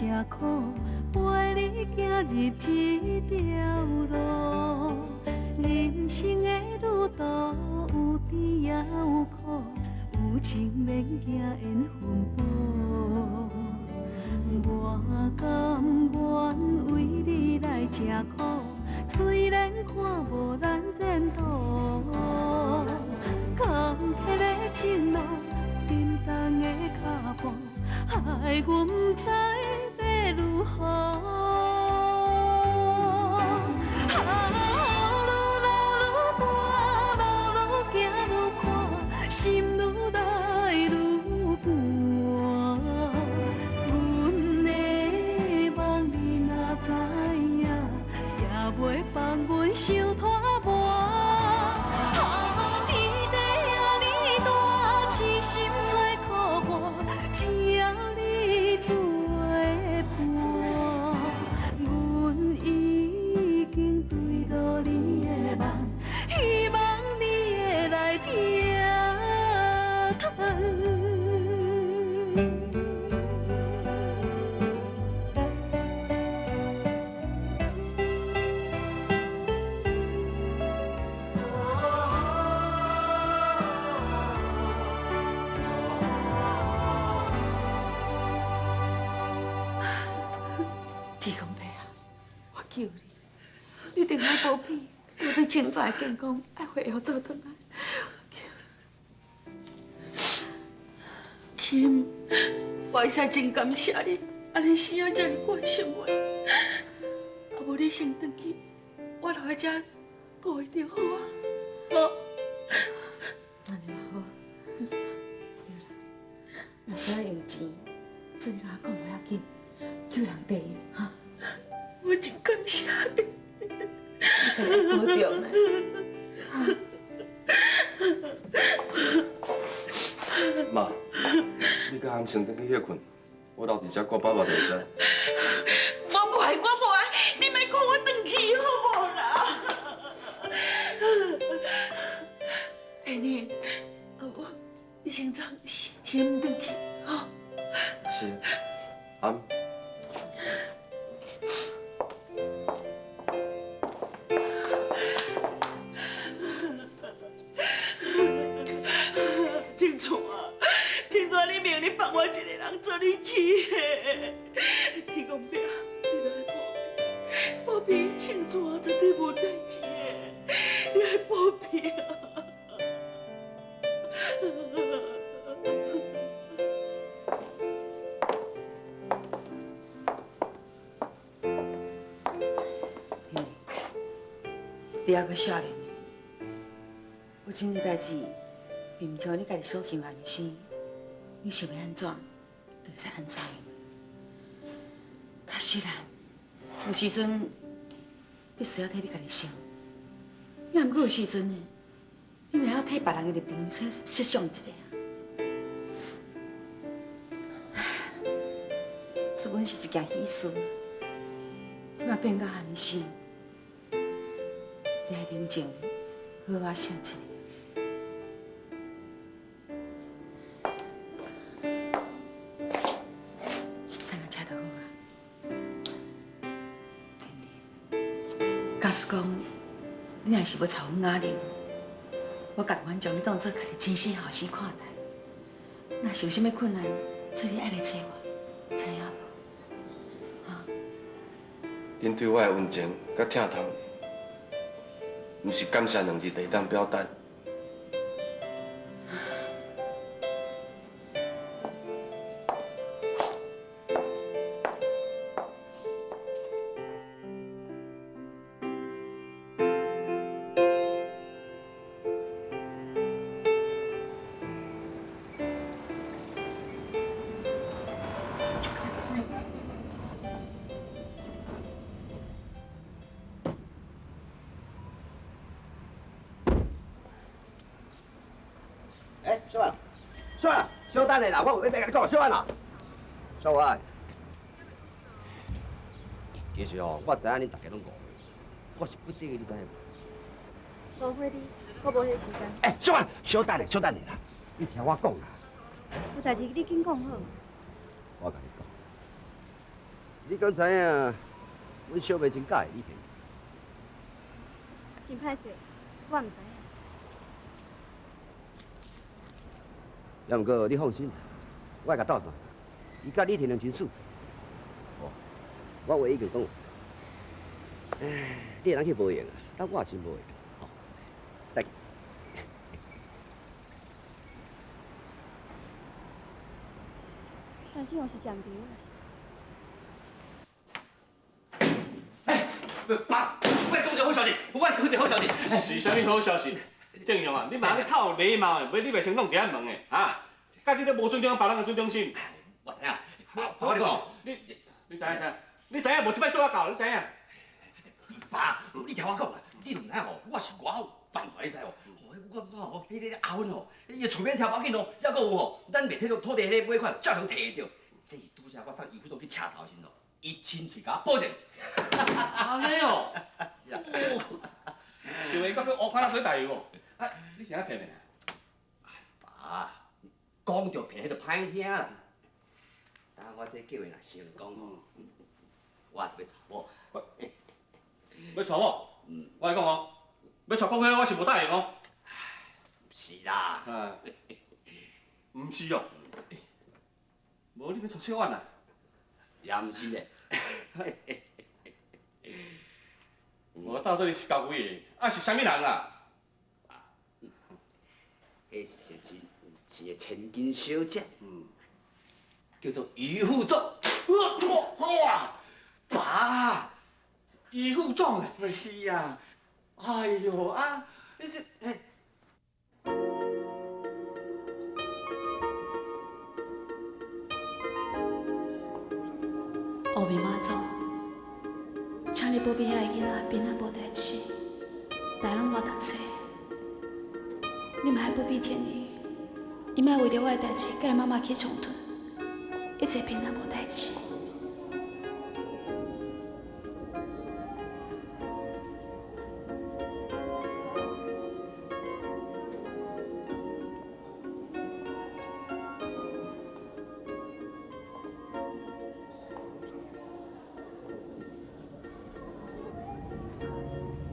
吃苦，陪你行入這條路。人生的旅途有甜也有苦，有情免驚緣分薄。我甘願為你來吃苦，雖然看無咱前途。坎坷的情路，沉重的腳步，害阮不知欲如何。啊，雨愈落愈大，路愈行愈闊，心愈來愈寒。阮的夢你若知影，也袂放阮傷拖磨。啊，天地遐爾大，痴心找苦伴，只要你做伴，阮已經對落你的夢，希望你會來疼疼。天公伯啊，我求你，你一定愛保庇，保庇清泉的健康，愛回會倒轉來。親，我會使真感謝你，按呢死啊這麼關心我。啊，無你先轉去，我留佇遮顧伊就好啊。無，按呢嘛好。對啦，若需要用錢，做你共我講無要緊，叫人綴伊哈。我真感謝你。你家己保重咧。媽，你佮含先轉去歇睏，我留佇遮顧爸爸就會使。我無愛，我無愛，你莫顧我轉去好無啦？天你，我，你先走，先轉去，吼。是，阿。清泉，清泉，你明日放我一個人做你去的。天公伯，你著愛保庇，保庇清泉絕對無代誌的，你愛保庇啊！天你猶閣少年呢，有真濟代誌，並毋像你家己所想按呢生，你想欲按怎，就會使按怎樣。確實啦，有時陣必須要替你家己想，也毋過有時陣呢，你嘛要替別人的立場設設想一下啊。這本是一件喜事，這馬變甲按呢生，你愛冷靜，好好想一下。送到遮就好啊。天你，假使講你若是欲娶阮雅玲，我甘願將你當做家己親生後生看待。若是有啥物困難，做你愛來找我，知影無？哈？恁對我的溫情佮疼痛，毋是感謝兩字就會當表達。欸，小婉，小婉，小等下啦，我有欲共你講，小婉啦，小婉。其實哦，我知影恁大家攏誤會，我是不得已，你知影無？誤會你，我無彼時間。欸，小婉，小等下，小等下啦，你聽我講啦。有代誌你緊講好。我共你講，你敢知影？阮小妹真喜欢李天。真歹势，我毋知影。也毋过你放心，我会共斗相。伊佮李天龙真媠。哦，我话已经讲，唉，你会当去无闲啊，但我也真无闲。吼，再见。陈志宏是暂时哎，爸，我讲一个好消息，我讲一个好消息。是啥物好消息？正雄啊，你嘛咧较有礼貌的，袂你袂先弄一下门的，哈？佮你都无尊重别人的尊重心。我知影，我你讲，你知影啥？你知影无？这摆做我教，你知影？爸，你听我讲啊，你毋知吼，我是偌有办法，你知无？我吼，彼个阿芬吼，伊厝边听无要紧哦，抑阁有吼，咱袂提到土地彼个尾款，照常提会著。这是拄才我送余副总去车头时阵哦，伊亲喙共我保证。按呢哦，是啊。想袂到阁乌款仔做大油哦，啊，你是按怎骗的？爸，讲著骗，彼就歹听啦。等我这计划若成功吼，我就欲娶某。欲娶某？嗯。我来讲哦，欲娶国花，我是无答应哦。是啦。啊。毋是哦。无你欲娶小婉啊？也毋是咧。无到底是交几个？啊是啥物人啊？彼是一个真有钱的千金小姐，叫做余副总。哇！爸，余副总欸，是啊。哎哟啊，你这哎。乌面妈祖，请你保庇遐个囡仔平安无代志，大拢我读册。你嘛爱保庇天意，伊莫为著我的代志，佮伊妈妈起冲突，一切平安无代志。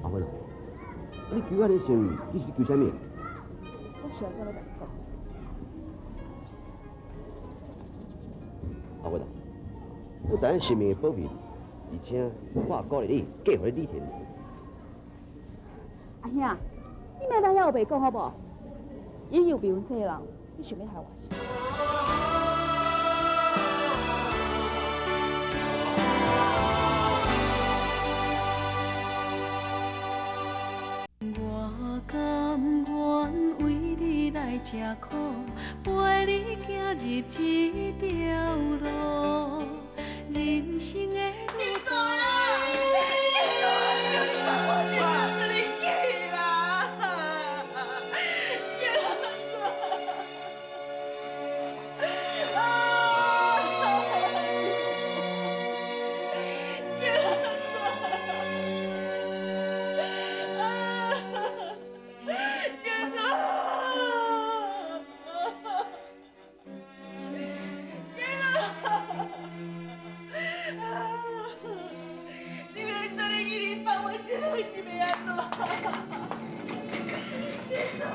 阿芬，你求遐尔心，你是求啥物？我是安怎欲共你讲？阿芬啊，我知影神明会保庇你，而且我也鼓励你嫁予李天。阿兄，你莫当遐乌白讲好无？伊有未婚妻的人，你想欲害我是？我甘愿为你来吃苦，陪你行入这条路，人生的路途。这阵叫你放我一人做你去啦！这阵啊！这阵啊！这阵你欲做你去，你放我一个人是欲按怎？这阵妈。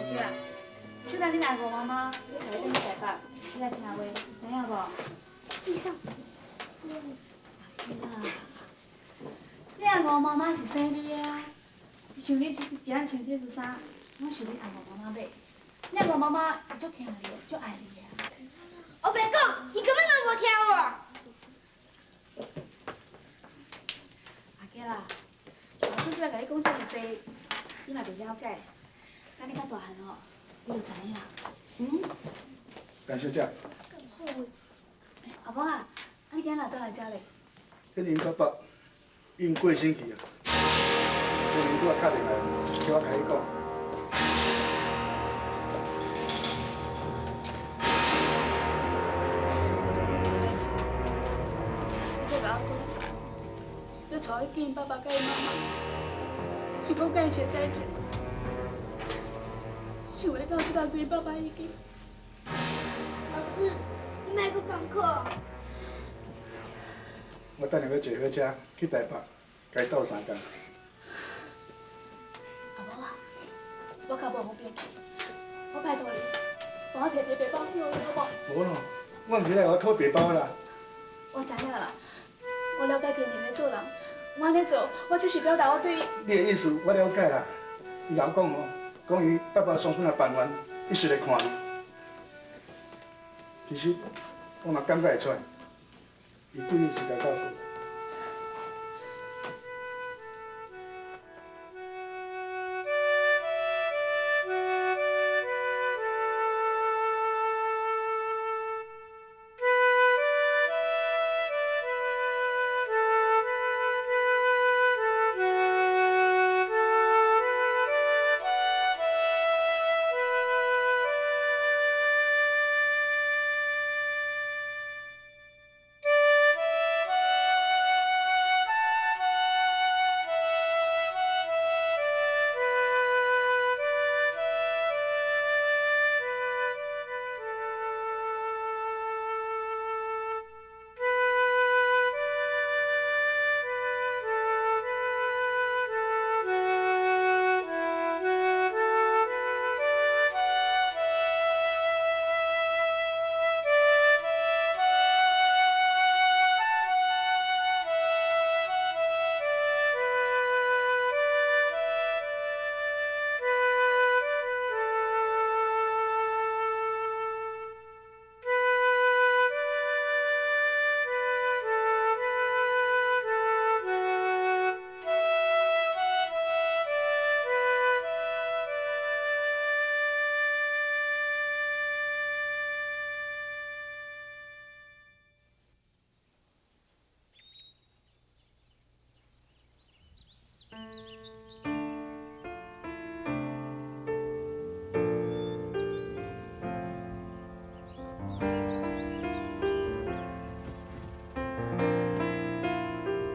对啊，小等恁阿公妈妈欲带你转去台北，你来听话，知影无？你阿公妈妈是生你的啊，你像你今仔穿这束衫，攏是你阿婆媽媽買。你阿婆媽媽會足疼你，足愛你的。我白講，伊根本就無疼我。阿傑啦，老師這擺共你講遮爾濟，你嘛袂了解。等你較大漢哦，你就知影。嗯。陳小姐。好。阿婆啊，啊你今日哪走來遮咧？彼𪜶爸爸已經過身去啊，今日拄仔敲電話，叫我共伊講。你再共我講，你帶我去見爸爸佮伊媽媽，想講佮伊熟似一下，想袂到這當陣爸爸已經。老師，你莫閣講課。我等下欲坐火車去台北，共伊鬥相共。阿母啊，我較無方便去，我拜託你，幫我提一個白包去予伊好無？無咯，我毋是來予我討白包啦。我知影啦，我了解天寧咧做人，我按呢做，我只是表達我對伊。你的意思我了解啦。伊共我講哦，講伊爸爸雙孫若辦完，伊實會看你。其實我嘛感覺會出來，伊對你實在夠好。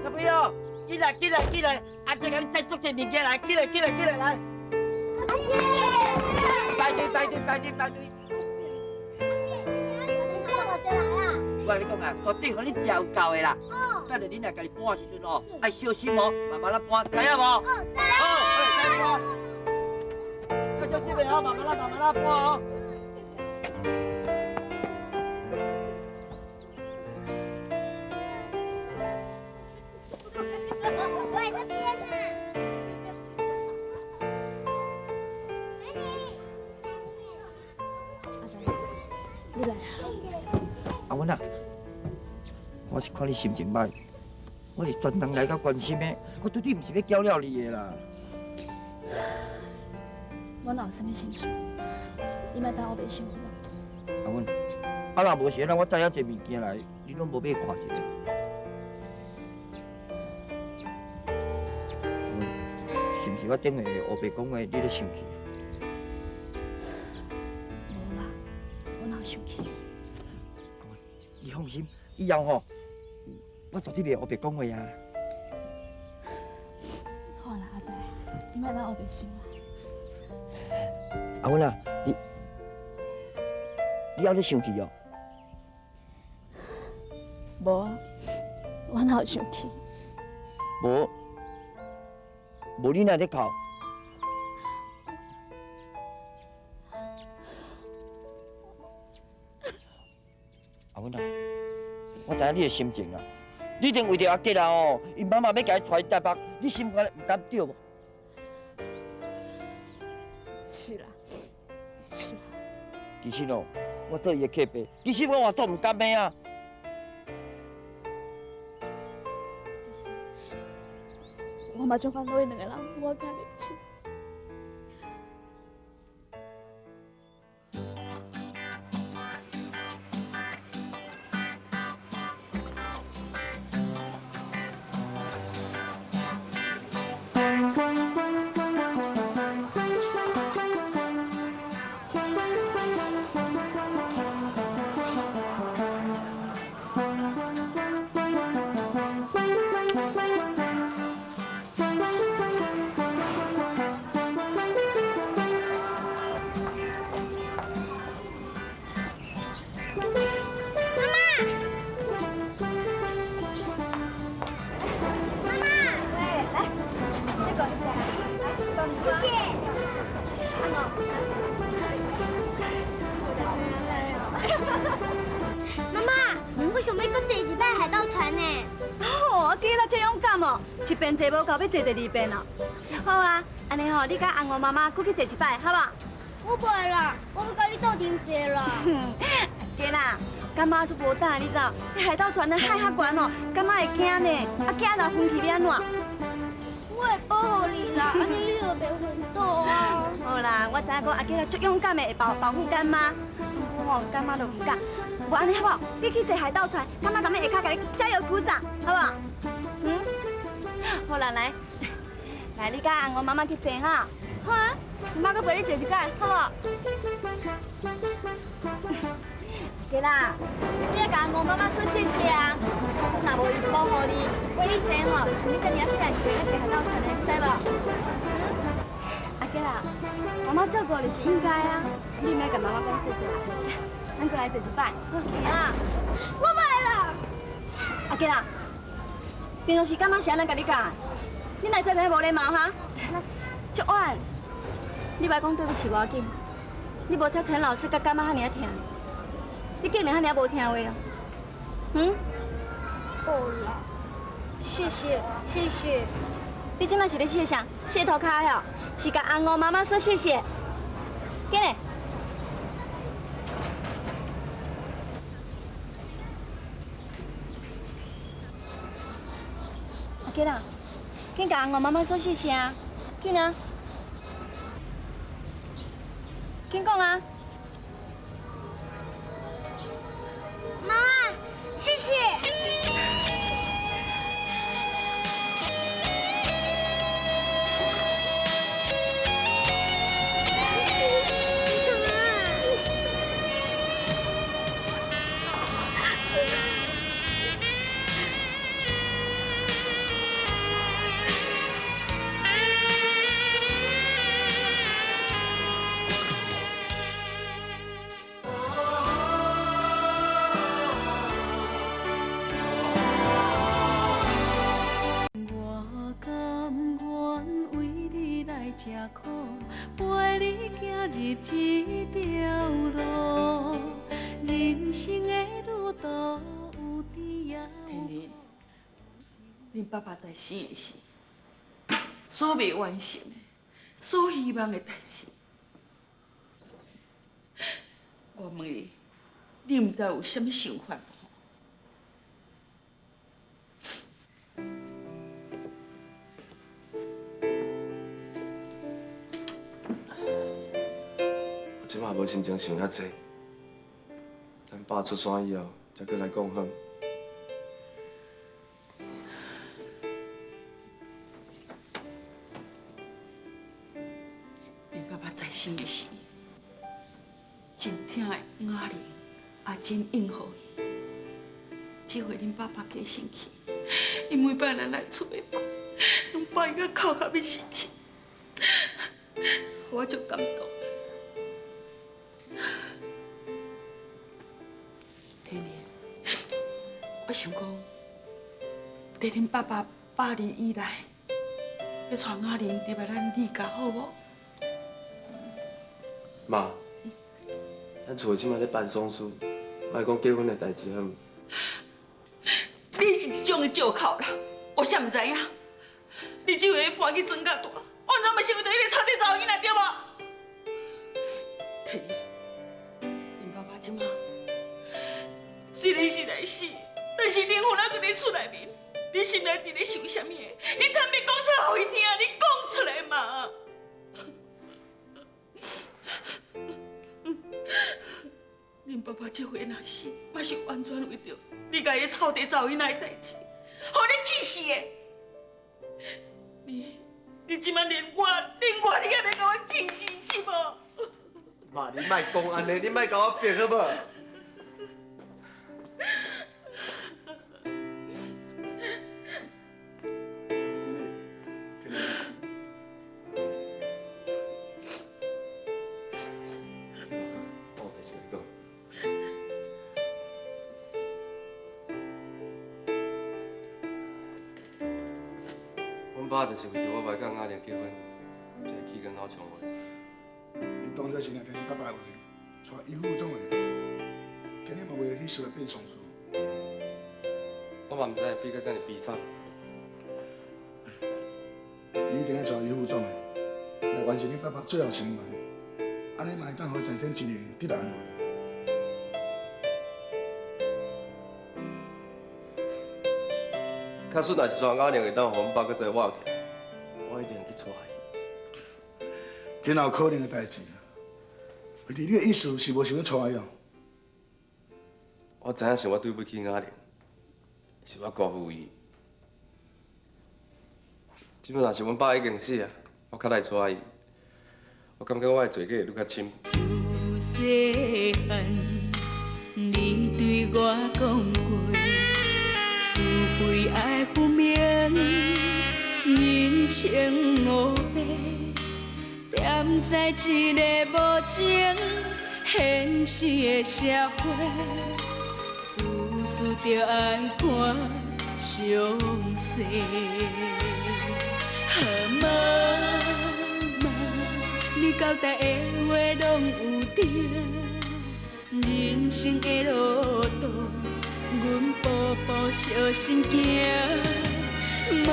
小朋友，进来，进来，进来！阿姐共你载足济物件来，进来，进来，进来，来！阿姐，排队，排队，排队，排队！我共你讲啊，绝对予你食有够的啦。哦。等下恁若家己搬的时阵哦，爱小心哦，慢慢仔搬，知影无？哦，知。好，会使搬。较小心的哦，慢慢仔，慢慢仔搬哦。我在这边呢。你来啊！阿文啊，我是看你心情歹，我是专程来到关心的，我绝对毋是欲搅扰你的啦。我哪有啥物心事？你莫当我袂想好无？阿文，啊若无是按呢，我载遐济物件来，你攏无欲看一下？阿文，是毋是我顶下乌白讲话，你咧生气？無啦，我哪有生氣？你放心，以後吼，我絕對袂烏白講話啊。好啦，阿呆，你莫當烏白想啦。阿文啊，你猶咧生氣哦？無啊，我哪有生氣？無，無你哪咧哭？阿文啊，我知影你的心情啦，你一定為著阿杰啊哦，𪜶媽媽欲共伊帶去台北，你心肝毋甘對無？是啦，是啦。其实哦，我做伊的客爸，其实我嘛做毋甘的啊。我嘛足烦恼，𪜶两个人无看得起。一遍坐无够，欲坐第二遍哦。好啊，按呢吼，你佮阿娥妈妈阁去坐一摆，好无？我袂啦，我欲佮你斗阵坐啦。对啦，干妈足无胆，你知？彼海盗船的海较悬哦，干妈会惊呢。啊，惊若昏去欲按怎？我会保护你啦，按呢你就袂昏倒啊。好啦，我知影讲阿杰足勇敢的，会保护干妈。不过吼，干妈就毋敢。无按呢好无？你去坐海盗船，干妈踮咧下跤共你加油鼓掌，好无？嗯。好啦，来，来，你佮阿娥妈妈去坐哈。好啊，妈阁陪你坐一摆，好无？对啦，你爱共阿娥妈妈说谢谢啊。假使若无伊保护你，陪你坐吼，像你遮尔仔细汉是袂晓坐海盗船的，知无？阿杰啊，妈妈照顾你是应该啊，你毋免共妈妈讲谢谢啦。咱阁来坐一摆，好去啊。我袂啦。阿杰啊。平常时感觉是按怎共你教？你哪会这么无礼貌哈？淑婉，你莫讲对不起无要紧，你无采陈老师佮干妈遐尔仔疼，你竟然遐尔无听话哦？嗯？好啦，谢谢谢谢。你这摆是咧谢啥？谢涂跤哦？是共阿娥妈妈说谢谢。紧来。阿杰啦，紧共阿娥妈妈说谢谢啊！紧啊，紧讲啊！妈妈，谢谢。恁爸爸在生的时，所未完成的、所希望的代志，我问你，你毋知有啥物想法无？我这摆无心情想遐济，等爸出山以后，才阁来讲好。生的时，真疼的雅玲，也真应付伊。这回恁爸爸过身去，伊每摆咱来厝里拜，拢拜到哭甲欲死去，我足感动。天玲，我想讲，伫恁爸爸百年以来，欲带雅玲入来咱李家好无？妈，咱厝这摆咧办丧事，莫讲结婚的代志好毋？你是这种的借口啦，我啥毋知影？你这回搬去庄甲大，我怎嘛是为著彼个草地查某囡仔对无？提你，恁爸爸这马虽然是来死，但是灵魂还阁伫厝内面。你心内伫咧想啥物？你坦白讲出来，予伊听，你讲出来嘛！恁爸爸这回若死，嘛是完全为著你共伊臭地查某囡仔的代志，予你气死的。你这马连我，连我你也欲共我气死是无？妈，你莫讲按呢，你莫共我逼好无？阮爸就是为著我袂佮雅玲结婚，才会起阮老枪话。伊当初是若听恁爸爸的话，娶伊副总的，今日嘛袂去事来变丧事。我嘛毋知会变甲遮尔悲惨。你一定爱娶伊副总的，来完成恁爸爸最后心愿，按呢嘛会当予在天之灵得到安慰。假使若是娶雅玲会当予阮爸阁再活起来，我一定去娶伊。真有可能的代志啊！为你的意思是无想欲娶伊哦？我知影是我对不起雅玲，是我辜负伊。这摆若是阮爸已经死啊，我较来娶伊，我感觉我的罪过会愈较深。自细汉，你对我讲过，是非爱分明，人情乌白，踮在这个无情现实的社会，事事著爱看详细。妈妈，你交代的话拢有对，人生的路途，阮步步小心行。妈妈，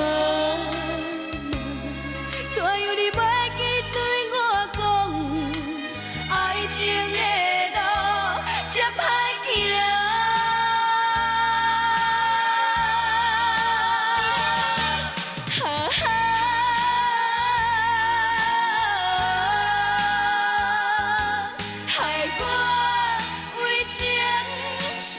怎样你袂记对我讲，爱情的路这歹行。害我为情受